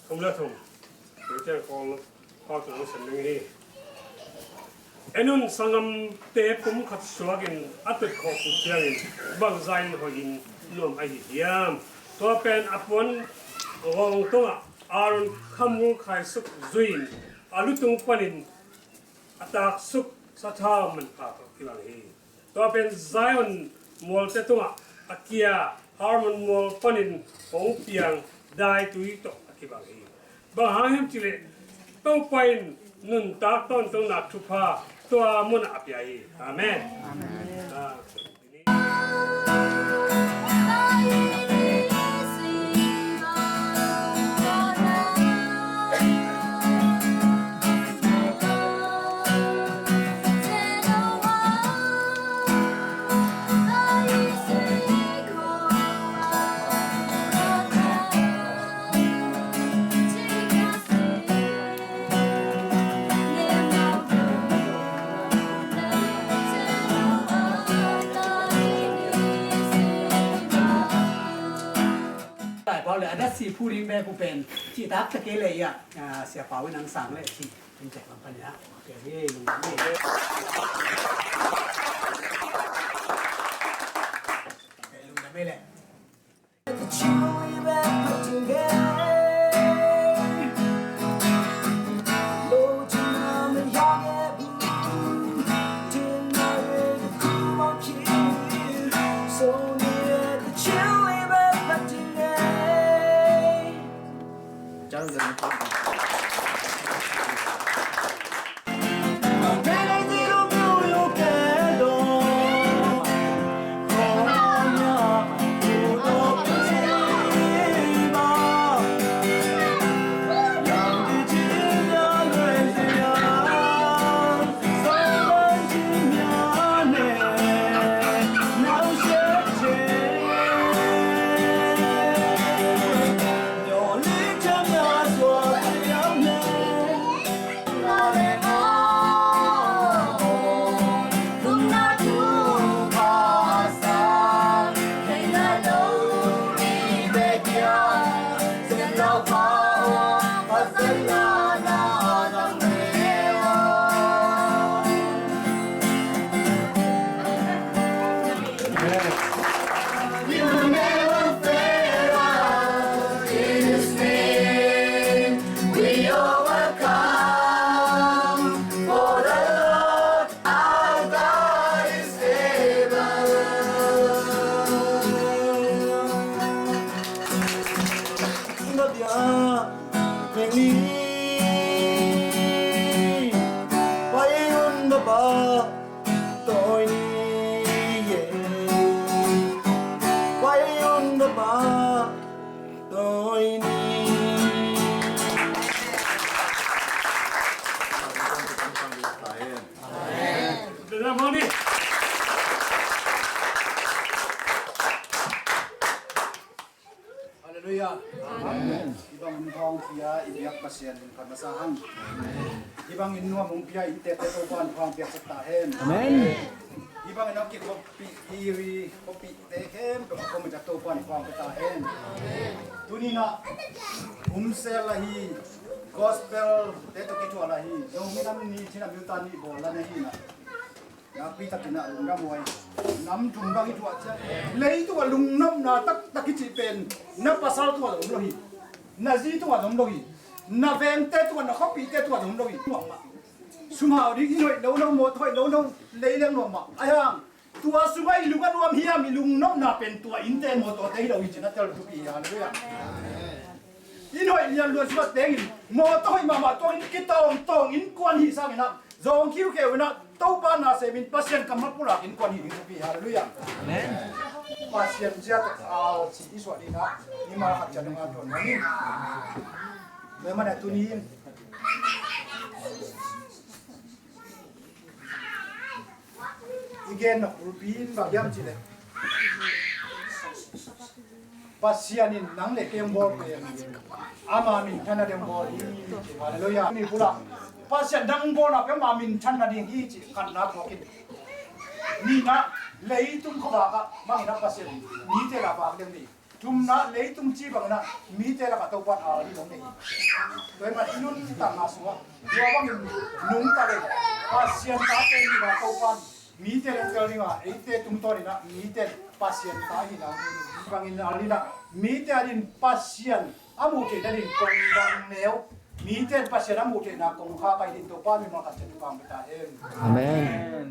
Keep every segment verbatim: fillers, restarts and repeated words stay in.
Thum le thum. Tua ciang Kawl pa tung sending hi. En un, sanggamte pumkhat suakin a tut khawh uh ciangin bangzah in hoih in nuam ahi hiam? Tua pen a puan gawng tungah Aaron khamul khaisuk zui-in a lutung panin a taksuk sathau manpha tawh kibang hi. Tua pen Zion mualte tungah a kia Hermon mual panin hong piang daitui tawh a kibang hi. Bang hang hiam cih leh Topa in nuntak tawntungna thupha tua munah a pia hi. Amen. Amen. Ah. Taipau le a dat si phu ding bek uh pen cihtak ta kei le ia, ah, Sia Pau in ang sang le ci in cek lam pan ia. Okay, lungdam ei. Okay, lungdam ei le. Amen. Hih bangin hong pia i biak Pasian in phat masa hang. Hih bangin nuam hong pia i inntekte Topa in hong piaksak ta hen. Amen. Hih bangin a kikhopih i ri khopihte khempeuh a komin Topa in hong pia ta hen. Tuni-in ah umsel ahi, gospel te tawh kithuah ahi, Zomi Nam Ni, Chin Nam Youth Ni bawl la na hi-in ah, nakpi takin ah lungdam huai. Nam thum bang i thuah ciang, leitung a lungnopna taktak i cih pen na pasal tungah zong om lo hi. Na zi tungah zong om lo hi. Na vengte tungah, na khuapihte tungah zong om lo hi. Nuam mah. Sum hau ding, inn hoih lo lo, mawtaw hoih lo lo, lei leng nuam mah. Ahi hang tua sungah i lung a nuam hiam, i lungnopna pen tua innte mawtawte hi lo hi cih na tel thupi hi. Halleluiah. Inn hoih lianluan sungah tengin, mawtaw hoih mahmah tuangin kitawngtawng innkuan hih sangin ah, zawng khiukheu in ah, Topa na semin Pasian kammal pulak innkuan hih ding thupi hi. Halleluiah. Amen. Pasian zia tawh au cih i suah ding ah, mimal khat ciat dong a tuan mah ni. Tua ahih manin tuni-in i gen nop bulpi in bang hiam cih leh, Pasian in nang le kei hong bawl pen ama minthanna ding bawl hi. Halleluiah. Mi pulak, Pasian nang bawlna pen ama minthanna ding hi cih khatna thuak in. Nihna, leitung khuavak ah bangin ah Pasian mite la vak ding hi. Thumna, leitung ci bangin ah mite lakah Topa in a al ding hong nei hi. Tua ahih manin i nuntakna sungah tua bangin nungta leng, Pasian tate hihna Topa in mite hong tel ding a, eite tungtawnin ah mite Pasian ta hihna hong nei hi. Bangin a al ding ah, mite adingin Pasian a muh theihna dingin kong bang neu, mite in Pasian a muh theihna kongkhak ahi dingin Topa in mimal khat ciat thupha hong pia ta hen. Amen.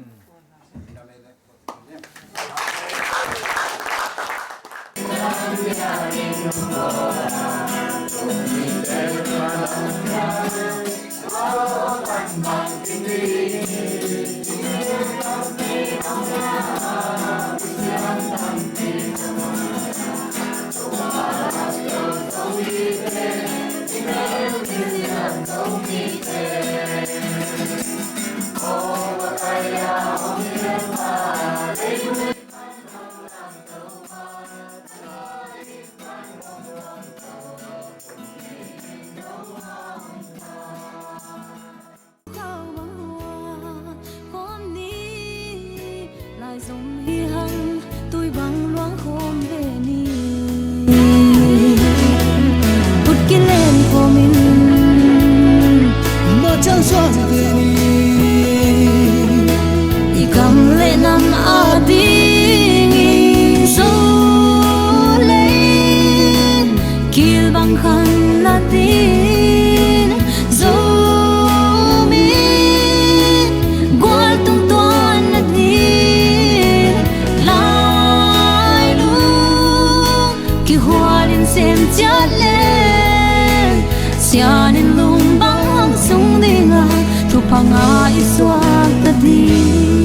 Laizom hi hang, tui bang luang khawm ve ni. Ut kilen khawmin mawhchan suak ve ni. I gam le nam adingin zo leng, kilbang khan nading, Zomi gual tungtuan nading, lailung kihualin sem ciat leng, Sian in lung bang hang sung ding a, thupha ngah i suak nading.